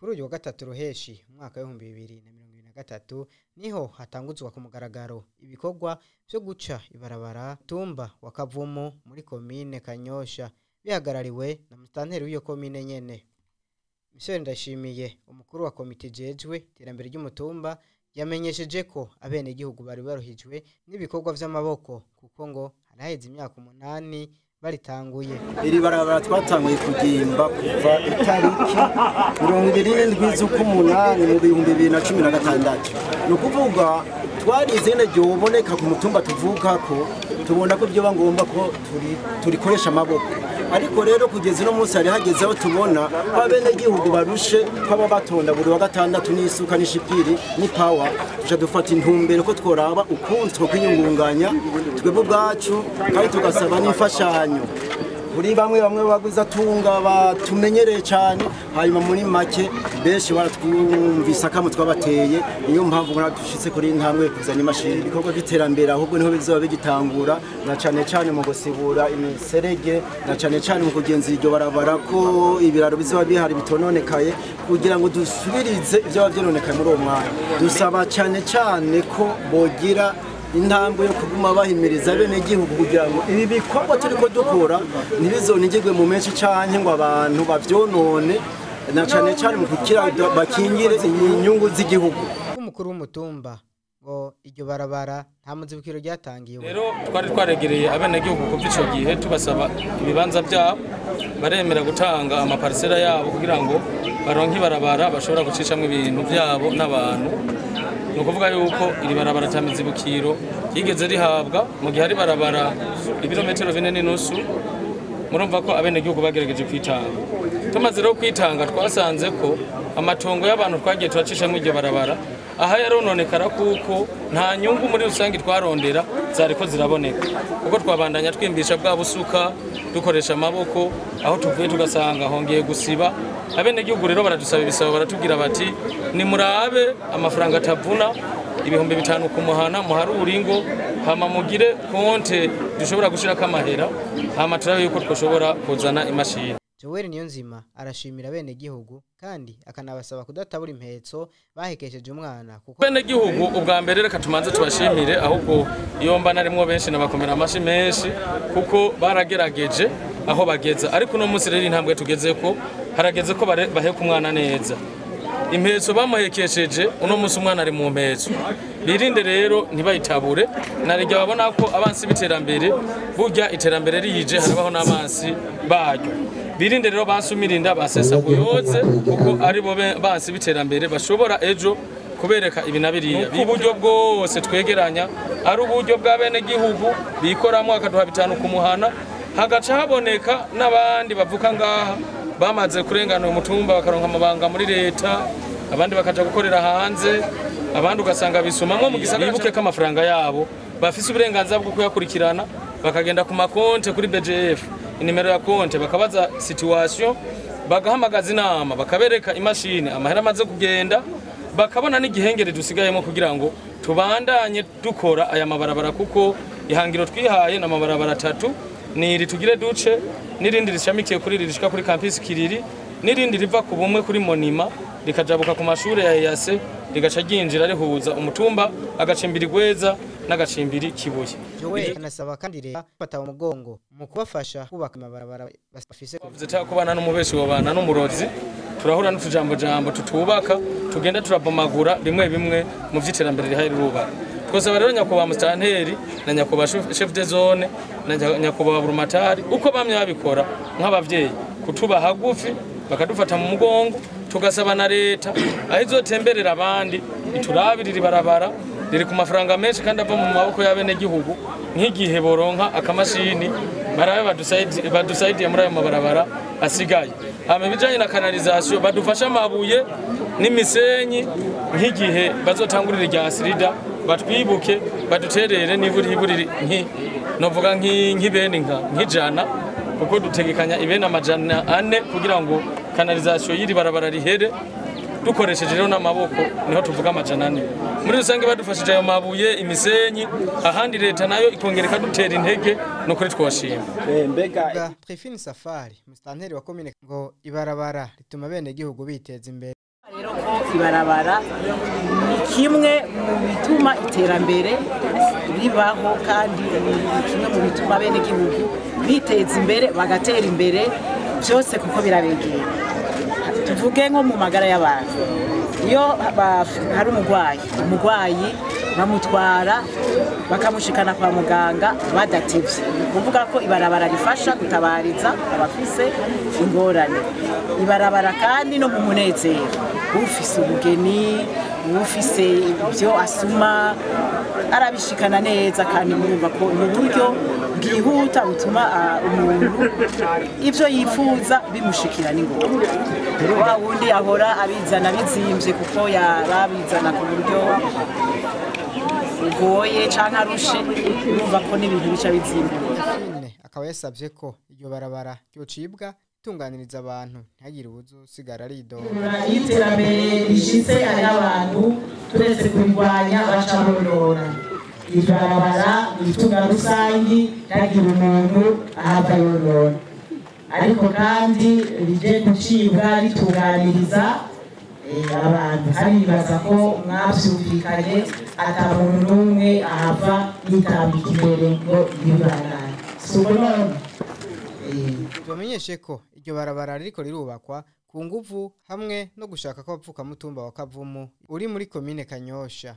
Kuri uyu wa gatatu ruheshi umwaka w'ibihumbi bibiri na mirongo ibiri na gatatu niho hatanguzwa ku mugaragaro ibikorwa vyo guca ibarabara tumba wa Kavumu muri komine Kanyosha, bihagarariwe na mustanteri w'iyo komine nyene. Michel Ndashimiye, umukuru wa komite ijejwe iterambere ry'umutumba, yamenyesheje ko abenegihugu bari baruhijwe n'ibikorwa vy'amaboko kuko ngo haraheze imyaka 8 baritanguye. Iri barabara twatanguye kugimba kuva itariki 27 z'ukumunani mu 2016. Ni ukuvuga twarize nyene ryoboneka ku mutumba tuvukako, tubona ko vyoba ngombwa ko turikoresha amaboko. Ariko rero kugeza uno munsi hari hageze aho tubona ko abenegihugu barushe, ko baba batonda buri wa gatandatu n'isuka n'ishipiri n'ipawa. Tuca dufata intumbero ko tworaba ukuntu twokwiyungunganya twebwe ubwacu, kandi tugasaba n'imfashanyo kuri bamwe bamwe bagwizatunga batumenyereye cyane. Hanyuma muri make benshi baratwumvise akamo twabateye, niyo mpamvu ubona dushitse kuri intambwe kuzana imashini. Ibikorwa by'iterambere ahubwo niho bizoba bigitangura, na cane cane mu gusibura imiserege, na cane cane mu kugenzura iryo barabara ko ibiraro bizoba bihari bitononekaye, kugira ngo dusubirize ivyo vyononekaye muri uwo mwanya. Dusaba cane cane ko bogira intambwe yo kuguma bahimiriza abenegihugu kugira ngo ibi bikorwa turiko dukora ntibizonigirwe mu menshi canke ngo abantu bavyonone, na cane cane mu kugira bakingire inyungu z'igihugu. Umukuru w'umutumba ngo iryo barabara nta muzibukiro ryatangiwe. Rero twari twaregereye abenegihugu kuva ico gihe tubasaba ibibanza byabo, baremera gutanga amaparisera yabo kugira ngo baronke ibarabara bashobora gucicamwo ibintu byabo n'abantu. Ni ukuvuga yuko iri barabara ta mizibukiro ryigeze rihabwa mu gihe ari barabara ibirometero 4.5. Murumva ko abenegihugu bagerageje kwitanga. Tumaze rero kwitanga twasanze ko amatongo y'abantu twagiye turacishamo iryo barabara aha yarononekara, kuko nta nyungu muri rusange twarondera zariko ziraboneka, kuko twabandanya twimbisha bwa busuka dukoresha amaboko, aho tuvuye tugasanga hongeye gusiba. Abenegihugu rero baradusaba ibisabo, baratubwira bati nimurabe amafaranga atavuna 5000 ku muhana, muharure ingo, hama mugire konte dushobora gushirako amahera, hama turabe yuko twoshobora kuzana imashini. Joel Niyonzima arashimira abenegihugu kandi akanabasaba kudatabura impetso bahekesheje umwana, kuko abenegihugu ubwa mbere reka tumanze tubashimire, ahubwo iyo mba narimwo benshi nabakomera amashi menshi kuko baragerageje aho bageza. Ariko uno munsi rero intambwe tugezeko, harageze ko baheka umwana neza. Impetso bamuhekesheje uno munsi umwana ari mu mpetso, birinde rero ntibayitabure. Narijya babona ko abansi b'iterambere, burya iterambere rije harabaho n'abansi baryo. Birinde rero basumirinda basesa buyoze, kuko ari bo bansi b'iterambere bashobora ejo kubereka ibi na biriya. Uburyo bwose twegeranya ari uburyo bw'abenegihugu bikoramo, akaduha 5 ku muhana, hagaca haboneka n'abandi bavuka ngaha bamaze kurengana umutumba bakaronka amabanga muri leta, abandi bakaja gukorera hanze, abandi ugasanga bisumamwo mu gisagara. Bibuke ko amafaranga yabo bafise uburenganzira bwo kuyakurikirana, bakagenda ku makonte kuri BGF, inimero ya konte, bakabaza situation, bagahamagaza inama, bakabereka imashini amahera amaze kugenda, bakabona n'igihengere dusigayemo kugira ngo tubandanye dukora aya mabarabara, kuko ihangiro twihaye na mabarabara 3 ni iri tugire duce, n'irindi rishamikiye kuri rishika kuri campus Kiriri, n'irindi riva ku bumwe kuri Monima rikajabuka ku mashure ya EAC rigaca ryinjira rihuza umutumba agacimbiri Gweza n'agacimbiri Kibuye. Joel anasaba kandi leta gufata umugongo mu kubafasha kubaka amabarabara bafise. Bavuze ta kubana n'umubeshi wabana n'umurozi, turahura n'utujambo jambo tutubaka, tugenda turabomagura bimwe bimwe mu vy'iterambere rihaye rubaka. Twosaba rero nyakubahwa mustanteri na nyakubahwa chef de zone na nyakubahwa burumatari uko bamye babikora nk'abavyeyi kutuba hagufi bakadufata mu mugongo, tugasaba na leta aho izotemberera abandi iturabirira ibarabara riri ku mafaranga menshi kandi ava mu maboko y'abenegihugu, nk'igihe boronka akamashini barabe badusaidiye muri ayo mabarabara asigaye. Hama ibijanye na canalisation badufasha amabuye n'imisenyi, nk'igihe bazotangurira irya sirida batwibuke baduterere niburi nki novuga nk'ibene nk'ijana, kuko dutegekanya ibene 400 kugira ngo canalisation y'iri barabara rihere dukoresheje rero n'amaboko, niho tuvuga 400. Muri rusange badufashije ayo mabuye imisenyi, ahandi leta nayo ikongera ikadutera intege no kuri twashima. Mbega Trifine Safari, mustanteri wa komine, ngo ibarabara rituma bene gihugu biteza imbere. ko ibarabara ni kimwe mu bituma iterambere ribaho, kandi ni kimwe mu bituma abenegihugu biteza imbere bagatera imbere byose, kuko birabegera. Tuvuge nko mu magara y'abantu, iyo hari umurwayi bamutwara bakamushikana kwa muganga badatevye. Ni ukuvuga ko ibarabara rifasha gutabariza abafise ingorane. Ibarabara kandi no mu munezero, ufise ubugeni, ufise ibyo asuma arabishikana neza, kandi murumva ko ni uburyo bwihuta butuma umuntu ibyo yifuza bimushikira n'ingoga. Wa wundi ahora abizana bizimvye, kuko yarabizana ku buryo bugoye canke arushe, urumva ko n'ibintu bica bizimbuka. Delphine akaba yasavye ko iryo barabara ryocibwa ritunganiriza abantu, ntihagire uwuzosigara aridoga. Iyo iterambere rishitse hariho abantu turetse kubirwanya baca bonona. Ibarabara ni itunga rusangi, ntihagire umuntu ahava yonona, ariko kandi rije gucibwa ritunganiriza abantu. Kandi nibaza ko mwavyumvikanye, ata muntu n'umwe ahava yitambika imbere ngo ntibibandanye, si uko none? Tubamenyeshe ko iryo barabara ririko rirubakwa ku nguvu hamwe no gushaka ko abapfukamutumba wa Kavumu uri muri komine Kanyosha.